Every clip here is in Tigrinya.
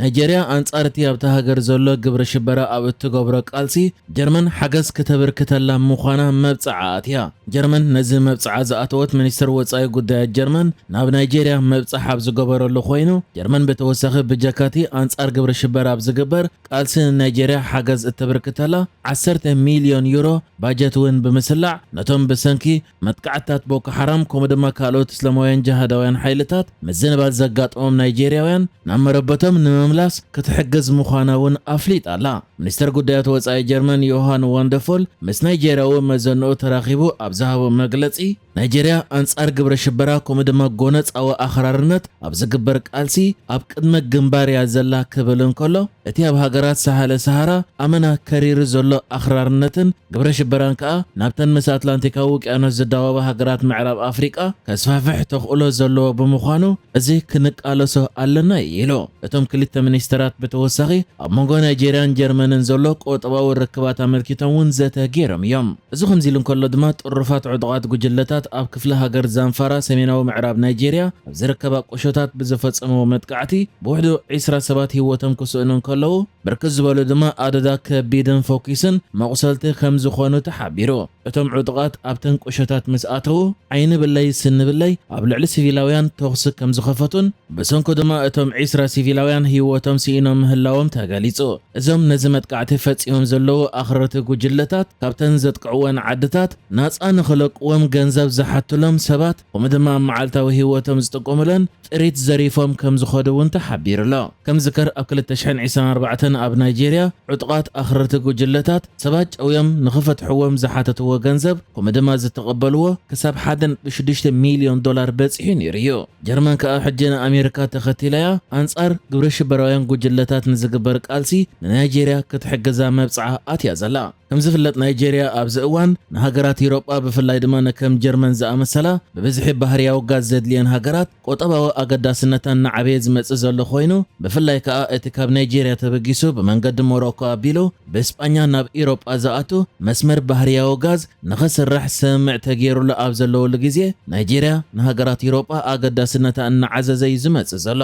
ናይጄርያ ኣንጻር እቲ ኣብታ ሃገር ዘሎ ግብረ ሽበራ ኣብ እትገብሮ ቃልሲ ጀርመን ሓገዝ ክተበርክተላ ምዃና መብጽዓ ኣትያ። ጀርመን ነዚ መብጽዓ ዝኣተወት ሚኒስትር ወጻኢ ጉዳያት ጀርመን ናብ ናይጄርያ መብጽዓ ኣብ ዝገበረሉ ኮይኑ፣ ጀርመን ብተወሳኺ ብጀካቲ ኣንጻር ግብረ ሽበራ ኣብ ዝግበር ቃልሲ ንናይጄርያ ሓገዝ እተበርክተላ ዓሰርተ ሚልዮን ዩሮ ባጀት እውን ብምስላዕ፣ ነቶም ብሰንኪ መጥቃዕትታት ቦኮ ሓራም ከምኡ ድማ ካልኦት እስላማውያን ጅሃዳውያን ሓይልታት ምዝንባል ዘጋጠሞም ናይጄርያውያን ናብ መረበቶም ንምምላስ ክትሕግዝ ምዃና እውን ኣፍሊጣ ኣላ። ሚኒስተር ጉዳያት ወጻኢ ጀርመን ዮሃን ዋንደፎል ምስ ናይጄርያዊ መዘንኡ ተራኺቡ ኣብ ዝሃቦ መግለጺ፣ ናይጄርያ ኣንጻር ግብረ ሽበራ ከምኡ ድማ ጎነጻዊ ኣኽራርነት ኣብ ዝግበር ቃልሲ ኣብ ቅድመ ግንባር እያ ዘላ ክብል እንከሎ፣ እቲ ኣብ ሃገራት ሳህለ ሰሃራ ኣመና ከሪሩ ዘሎ ኣኽራርነትን ግብረ ሽበራን ከኣ ናብተን ምስ ኣትላንቲካዊ ውቅያኖስ ዝዳወባ ሃገራት ምዕራብ ኣፍሪቃ ከስፋሕፍሕ ተኽእሎ ዘለዎ ብምዃኑ፣ እዚ ክንቃለሶ ኣለና እዩ ኢሉ። እቶም ክልተ ሚኒስተራት ብተወሳኺ ኣብ መንጎ ናይጄርያን ጀርመንን ዘሎ ቁጠባዊ ርክባት ኣመልኪቶም እውን ዘተ ገይሮም እዮም። እዚ ከምዚ ኢሉ እንከሎ ድማ ጥሩፋት ዕጡቓት ጉጅለታት ኣብ ክፍለ ሃገር ዛንፋራ ሰሜናዊ ምዕራብ ናይጄርያ ኣብ ዝርከባ ቁሾታት ብዝፈጸምዎ መጥቃዕቲ ብውሕዱ ዒስራ ሰባት ህይወቶም ክስእኑ እንከለዉ ብርክት ዝበሉ ድማ ኣደዳ ከቢድን ፈኲስን መቑሰልቲ ከም ዝኾኑ ተሓቢሩ። እቶም ዕጡቓት ኣብተን ቁሾታት ምስ ኣተዉ ዓይኒ ብለይ ስኒ ብለይ ኣብ ልዕሊ ሲቪላውያን ተኹሲ ከም ዝኸፈቱን ብሰንኩ ድማ እቶም ዒስራ ሲቪላውያን ህይወቶም ስኢኖም ምህላዎም ተገሊጹ። እዞም ነዚ መጥቃዕቲ ፈጺሞም ዘለዉ ኣኽረርቲ ጉጅለታት ካብተን ዘጥቅዕወን ዓድታት ናጻ ንኽለቅዎም ገንዘብ ዝሓትሎም ሰባት ከምኡ ድማ ኣብ መዓልታዊ ህይወቶም ዝጥቀሙለን ጥሪት ዘሪፎም ከም ዝኸዱ እውን ተሓቢሩ ኣሎ። ከም ዝከር ኣብ ክልተ ሽሕን ዕስራን ኣርባዕተን ኣብ ናይጄርያ ዕጡቓት ኣኽረርቲ ጉጅለታት ሰባት ጨውዮም ንኽፈትሕዎም ዝሓተትዎ ገንዘብ ከምኡ ድማ ዝተቐበልዎ ክሳብ ሓደ ነጥቢ ሽዱሽተ ሚልዮን ዶላር በጺሑ ነይሩ እዩ። ጀርመን ከኣ ሕጂ ንኣሜሪካ ተኸቲላ እያ ኣንጻር ግብረ ሽበራውያን ጉጅለታት ንዝግበር ቃልሲ ንናይጄርያ ክትሕግዛ መብጽዓ ኣትያ ዘላ። ከም ዝፍለጥ ናይጄርያ ኣብዚ እዋን ንሃገራት ኢሮጳ ብፍላይ ድማ ንከም ጀርመን ዝኣመሰላ ብብዝሒ ባህርያዊ ጋዝ ዘድልየን ሃገራት ቁጠባዊ ኣገዳስነታ እናዓበየ ዝመጽእ ዘሎ ኮይኑ፣ ብፍላይ ከኣ እቲ ካብ ናይጄርያ ተበጊሱ ብመንገዲ ሞሮኮ ኣቢሉ ብስጳኛ ናብ ኢሮጳ ዝኣቱ መስመር ባህርያዊ ጋዝ ንኽስራሕ ስምምዕ ተገይሩሉ ኣብ ዘለወሉ ግዜ፣ ናይጄርያ ንሃገራት ኢሮጳ ኣገዳስነታ እናዓዘዘ እዩ ዝመጽእ ዘሎ።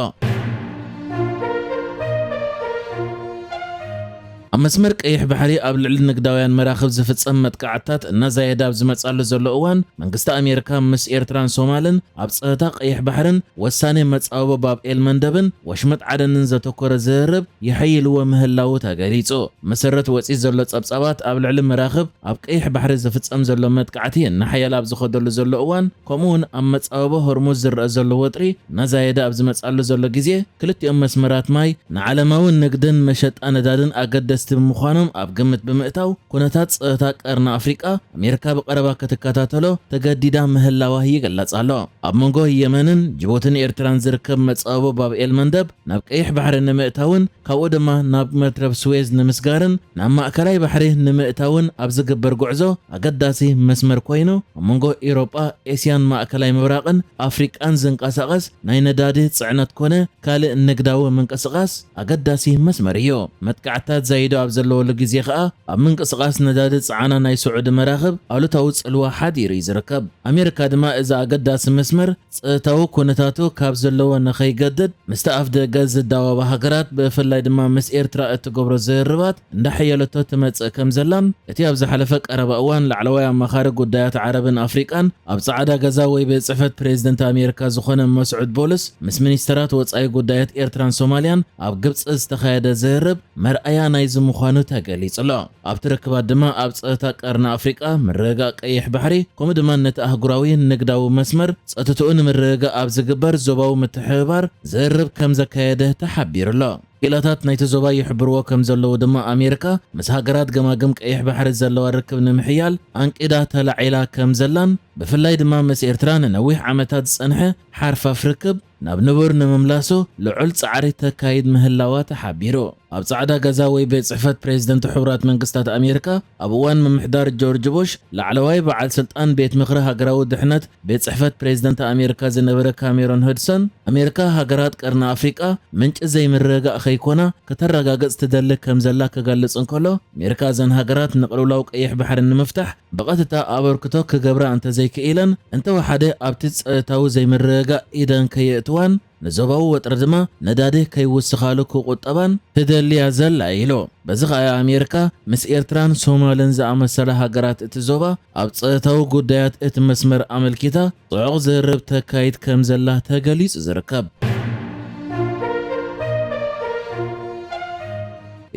ኣብ መስመር ቀይሕ ባሕሪ ኣብ ልዕሊ ንግዳውያን መራኽብ ዝፍጸም መጥቃዕትታት እናዛየደ ኣብ ዝመጻሉ ዘሎ እዋን፣ መንግስቲ ኣሜሪካ ምስ ኤርትራን ሶማልን ኣብ ጸጥታ ቀይሕ ባሕርን ወሳኔ መጻብቦ ባብ ኤል መንደብን ወሽመጥ ዓደንን ዘተኮረ ዝርርብ የሐይልዎ ምህላዉ ተገሊጹ። መሰረት ወጺት ዘሎ ጸብጻባት ኣብ ልዕሊ መራኽብ ኣብ ቀይሕ ባሕሪ ዝፍጸም ዘሎ መጥቃዕቲ እናሓየለ ኣብ ዝኸደሉ ዘሎ እዋን፣ ከምኡውን ኣብ መጻብቦ ሆርሙዝ ዝረኣ ዘሎ ወጥሪ እናዛየደ ኣብ ዝመጻሉ ዘሎ ግዜ፣ ክልቲኦም መስመራት ማይ ንዓለማዊ ንግድን መሸጣ ነዳድን ኣገደስቲ ብምዃኖም ኣብ ግምት ብምእታው፣ ኩነታት ጸጥታ ቀርኒ ኣፍሪቃ ኣሜሪካ ብቐረባ ክትከታተሎ ተገዲዳ ምህላዋ ይግለጽ ኣሎ። ኣብ መንጎ የመንን ጅቡትን ኤርትራን ዝርከብ መጻብቦ ባብ ኤል መንደብ ናብ ቀይሕ ባሕሪ ንምእታውን ካብኡ ድማ ናብ መትረብ ስዌዝ ንምስጋርን ናብ ማእከላይ ባሕሪ ንምእታውን ኣብ ዝግበር ጉዕዞ ኣገዳሲ መስመር ኮይኑ፣ ኣብ መንጎ ኤውሮጳ፣ ኤስያን ማእከላይ ምብራቕን ኣፍሪቃን ዝንቀሳቐስ ናይ ነዳዲ ጽዕነት ኮነ ካልእ ንግዳዊ ምንቅስቓስ ኣገዳሲ መስመር እዩ። መጥቃዕትታት ዛይዶ ኣብ ዘለወሉ ግዜ ከኣ ኣብ ምንቅስቓስ ነዳዲ ጸዓና ናይ ስዑዲ መራኽብ ኣሉታዊ ጽልዋ ሓዲሩ እዩ ዝርከብ። ኣሜሪካ ድማ እዚ ኣገዳሲ መስመር ጸጥታዊ ኩነታቱ ካብ ዘለዎ ንኸይገድድ ምስቲ ኣፍ ደገ ዝዳወባ ሃገራት ብፍላይ ድማ ምስ ኤርትራ እትገብሮ ዝርርባት እንዳሐየለቶ ትመጽእ ከም ዘላን እቲ ኣብ ዝሓለፈ ቀረባ እዋን ላዕለዋይ ኣማኻሪ ጉዳያት ዓረብን ኣፍሪቃን ኣብ ጻዕዳ ገዛ ወይ ቤት ጽሕፈት ፕሬዝደንት ኣሜሪካ ዝኾነ መስዑድ ቦልስ ምስ ሚኒስተራት ወጻኢ ጉዳያት ኤርትራን ሶማልያን ኣብ ግብጺ ዝተኻየደ ዝርርብ መርኣያ ናይዚ ምዃኑ ተገሊጹ ኣሎ። ኣብቲ ርክባት ድማ ኣብ ጸጥታ ቀርኒ ኣፍሪቃ፣ ምርግጋእ ቀይሕ ባሕሪ፣ ከምኡ ድማ ነቲ ኣህጉራዊ ንግዳዊ መስመር ጸጥትኡ ንምርግጋእ ኣብ ዝግበር ዞባዊ ምትሕብባር ዝርርብ ከም ዘካየደ ተሓቢሩ ኣሎ። ክኢላታት ናይቲ ዞባ ይሕብርዎ ከም ዘለዉ ድማ ኣሜሪካ ምስ ሃገራት ገማግም ቀይሕ ባሕሪ ዘለዋ ርክብ ንምሕያል ኣንቂዳ ተላዒላ ከም ዘላን ብፍላይ ድማ ምስ ኤርትራ ንነዊሕ ዓመታት ዝጸንሐ ሓርፋፍ ርክብ ናብ ንቡር ንምምላሱ ልዑል ጻዕሪ ተካይድ ምህላዋ ተሓቢሩ። ኣብ ጻዕዳ ገዛ ወይ ቤት ጽሕፈት ፕሬዝደንት ሕቡራት መንግስታት ኣሜሪካ ኣብ እዋን ምምሕዳር ጆርጅ ቡሽ ላዕለዋይ በዓል ስልጣን ቤት ምኽሪ ሃገራዊ ድሕነት ቤት ጽሕፈት ፕሬዝደንት ኣሜሪካ ዝነበረ ካሜሮን ሁድሰን ኣሜሪካ ሃገራት ቀርኒ ኣፍሪቃ ምንጪ ዘይምርግጋእ ከይኮና ከተረጋግጽ ትደሊ ከም ዘላ ክገልጽ እንከሎ ኣሜሪካ እዘን ሃገራት ንቅልውላው ቀይሕ ባሕሪ ንምፍታሕ ብቐጥታ ኣበርክቶ ክገብራ እንተዘይክኢለን እንተወሓደ ኣብቲ ጸጥታዊ ዘይምርግጋእ ኢደን ከየእትዋን ንዞባዊ ወጥሪ ድማ ነዳዲ ከይውስኻሉ ክቑጠባን ትደልያ ዘላ ኢሉ። በዚ ኸኣ ኣሜሪካ ምስ ኤርትራን ሶማልን ዝኣመሰላ ሃገራት እቲ ዞባ ኣብ ጸጥታዊ ጉዳያት እቲ መስመር ኣመልኪታ ጽዑቕ ዝርርብ ተካይድ ከም ዘላ ተገሊጹ ዝርከብ።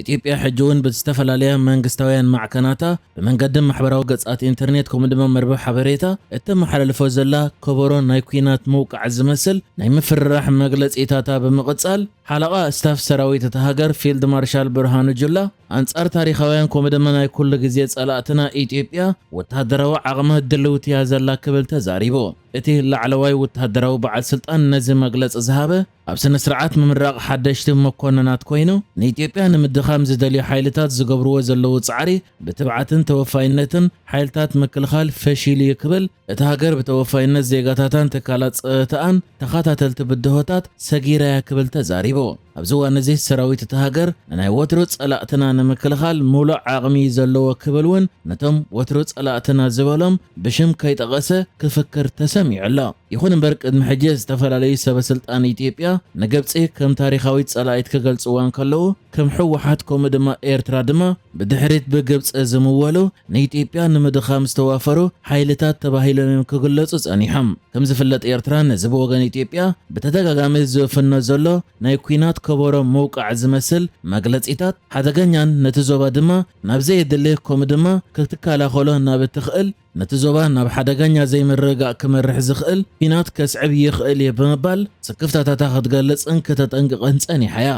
ኢትዮጵያ ሕጂ እውን ብዝተፈላለያ መንግስታውያን ማዕከናታ ብመንገዲ ማሕበራዊ ገጻት ኢንተርኔት ከምኡ ድማ መርበብ ሓበሬታ እተመሓላልፎ ዘላ ከበሮ ናይ ኲናት ምውቃዕ ዝመስል ናይ ምፍርራሕ መግለጺታታ ብምቕጻል ሓለቓ ስታፍ ሰራዊት እታ ሃገር ፊልድ ማርሻል ብርሃኑ ጁላ ኣንጻር ታሪኻውያን ከምኡ ድማ ናይ ኩሉ ግዜ ጸላእትና ኢትዮጵያ ወተሃደራዊ ዓቕሚ ድልውቲ እያ ዘላ ክብል ተዛሪቡ። እቲ ላዕለዋይ ወተሃደራዊ በዓል ስልጣን ነዚ መግለጺ ዝሃበ ኣብ ስነ ስርዓት ምምራቕ ሓደሽቲ መኮንናት ኮይኑ ንኢትዮጵያ ንምድኻም ዝደልዩ ሓይልታት ዝገብርዎ ዘለዉ ጻዕሪ ብትብዓትን ተወፋይነትን ሓይልታት ምክልኻል ፈሺሉ እዩ ክብል እቲ ሃገር ብተወፋይነት ዜጋታታን ትካላት ጸጥታኣን ተኸታተልቲ ብድሆታት ሰጊራ እያ ክብል ተዛሪቡ። ኣብዚ እዋን እዚ ሰራዊት እቲ ሃገር ንናይ ወትሩ ጸላእትና ንምክልኻል ሙሉእ ዓቕሚ እዩ ዘለዎ ክብል እውን ነቶም ወትሩ ጸላእትና ዝበሎም ብሽም ከይጠቐሰ ክፍክር ተሰሚዑ ኣሎ። ይኹን እምበር ቅድሚ ሕጂ ዝተፈላለዩ ሰበ ስልጣን ኢትዮጵያ ንግብጺ ከም ታሪኻዊት ጸላኢት ክገልጽዋ እንከለዉ ከም ህወሓት ከምኡ ድማ ኤርትራ ድማ ብድሕሪት ብግብጺ ዝምወሉ ንኢትዮጵያ ንምድኻም ዝተዋፈሩ ሓይልታት ተባሂሎም እዮም ክግለጹ ጸኒሖም። ከም ዝፍለጥ ኤርትራ ነዚ ብወገን ኢትዮጵያ ብተደጋጋሚ ዝፍኖ ዘሎ ናይ ኲናት ከበሮ ምውቃዕ ዝመስል መግለጺታት ሓደገኛን ነቲ ዞባ ድማ ናብ ዘየድሊ ከምኡ ድማ ክትከላኸሎ ናብ እትኽእል ነቲ ዞባ ናብ ሓደገኛ ዘይምርግጋእ ክመርሕ ዝኽእል ኲናት ከስዕብ ይኽእል እዩ ብምባል ስክፍታታታ ክትገልጽን ከተጠንቅቕን ጸኒሓ እያ።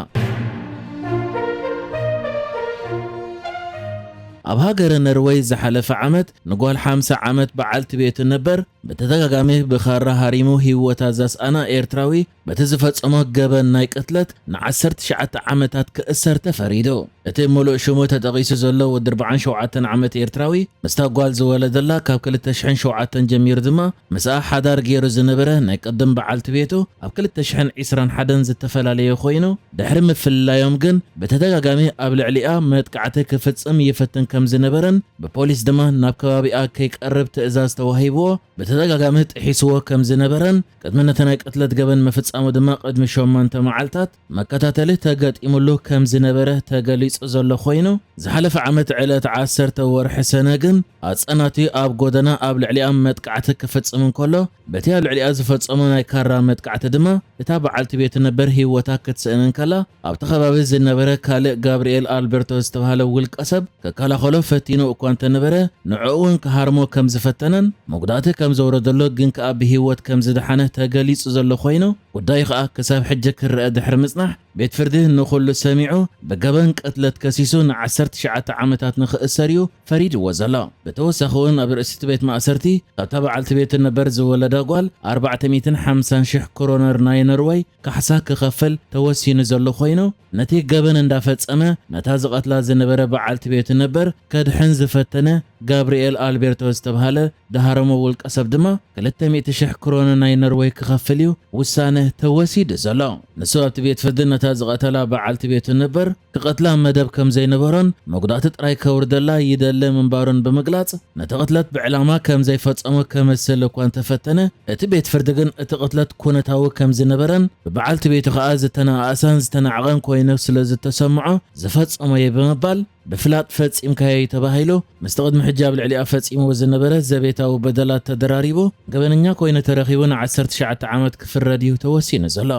ኣብ ሃገረ ነርወይ ዝሓለፈ ዓመት ንጓል ሓምሳ ዓመት በዓልቲ ቤቱ ነበር ብተደጋጋሚ ብኻራ ሃሪሙ ህይወታ ዘስኣና ኤርትራዊ በቲ ዝፈጸሞ ገበን ናይ ቅትለት ንዓሰርተ ትሽዓተ ዓመታት ክእሰር ተፈሪዱ። እቲ ምሉእ ሽሙ ተጠቒሱ ዘሎ ወዲ ኣርባዓን ሸውዓተን ዓመት ኤርትራዊ ምስታ ጓል ዝወለደላ ካብ ክልተ ሽሕን ሸውዓተን ጀሚሩ ድማ ምስኣ ሓዳር ገይሩ ዝነበረ ናይ ቅድም በዓልቲ ቤቱ ኣብ ክልተ ሽሕን ዕስራን ሓደን ዝተፈላለየ ኮይኑ ድሕሪ ምፍልላዮም ግን ብተደጋጋሚ ኣብ ልዕሊኣ መጥቃዕቲ ክፍጽም ይፍትን ከም ዝነበረን ብፖሊስ ድማ ናብ ከባቢኣ ከይቀርብ ትእዛዝ ተዋሂብዎ ብተደጋጋሚ ጥሒስዎ ከም ዝነበረን ቅድሚ ነቲ ናይ ቅትለት ገበን ምፍጻሙ ድማ ቅድሚ ሸሞንተ መዓልታት መከታተሊ ተገጢሙሉ ከም ዝነበረ ተገሊጹ ዘሎ ኮይኑ ዝሓለፈ ዓመት ዕለት ዓሰርተ ወርሒ ሰነ ግን ኣጸናትዩ ኣብ ጎደና ኣብ ልዕሊኣ መጥቃዕቲ ክፍጽም እንከሎ በቲ ኣብ ልዕሊኣ ዝፈጸሞ ናይ ካራ መጥቃዕቲ ድማ እታ በዓልቲ ቤቱ ነበር ህይወታ ክትስእን እንከላ ኣብቲ ከባቢ ዝነበረ ካልእ ጋብርኤል ኣልበርቶ ዝተባህለ ውልቀ ሰብ ክከላኸሎ ፈቲኑ እኳ እንተነበረ ንዕኡ እውን ክሃርሞ ከም ዝፈተነን መጉዳእቲ ከም ዘውረደሎ ግን ከኣ ብህይወት ከም ዝደሓነ ተገሊጹ ዘሎ ኮይኑ ጉዳዩ ከኣ ክሳብ ሕጂ ክረአ ድሕሪ ምጽናሕ ቤት ፍርዲ ንኹሉ ሰሚዑ ብገበን ቅትለት ከሲሱ ን ዓሰርተ ትሽዓተ ዓመታት ንኽእሰር እዩ ፈሪድዎ ዘሎ። ብተወሳኺ እውን ኣብ ርእሲ እቲ ቤት ማእሰርቲ እታ በዓልቲ ቤቱ ነበር ዝወለዳ ጓል ኣርባዕተ ሚእትን ሓምሳን ሽሕ ክሮነር ናይ ኖርወይ ካሕሳ ክኸፍል ተወሲኑ ዘሎ ኮይኑ ነቲ ገበን እንዳፈጸመ ነታ ዝቐትላ ዝነበረ በዓልቲ ቤቱ ነበር ከድሕን ዝፈተነ ጋብርኤል ኣልቤርቶ ዝተብሃለ ደሃረሞ ውልቀ ሰብ ድማ ክልተ ሚእቲ ሽሕ ክሮነ ናይ ኖርወይ ክኸፍል እዩ ውሳነ ተወሲዱ ዘሎ። ንሱ ኣብቲ ቤት ፍርዲ ነታ ዝቐተላ በዓልቲ ቤቱ ነበር ክቐትላ መደብ ከም ዘይነበሮን መጉዳእቲ ጥራይ ከውርደላ ይደሊ ምንባሩን ብምግላጽ ነቲ ቅትለት ብዕላማ ከም ዘይፈጸሞ ከመስል እኳ እንተፈተነ እቲ ቤት ፍርዲ ግን እቲ ቅትለት ኩነታዊ ከም ዝነበረን ብበዓልቲ ቤቱ ከኣ ዝተነኣእሳን ዝተናዕቐን ኮይኑ ስለ ዝተሰምዖ ዝፈጸሞ እየ ብምባል ብፍላጥ ፈጺምካዮ እዩ ተባሂሉ ምስቲ ቅድሚ ሕጂ ኣብ ልዕሊኣ ፈጺምዎ ዝነበረ ዘቤታዊ በደላት ተደራሪቡ ገበነኛ ኮይኑ ተረኺቡ ን ዓሰርተ ትሽዓተ ዓመት ክፍረድ እዩ ተወሲኑ ዘሎ።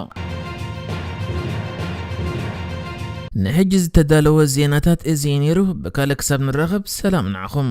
ንሕጂ ዝተዳለወ ዜናታት እዚ እዩ ነይሩ። ብካልእ ክሳብ ንራኸብ ሰላም ንዓኹም።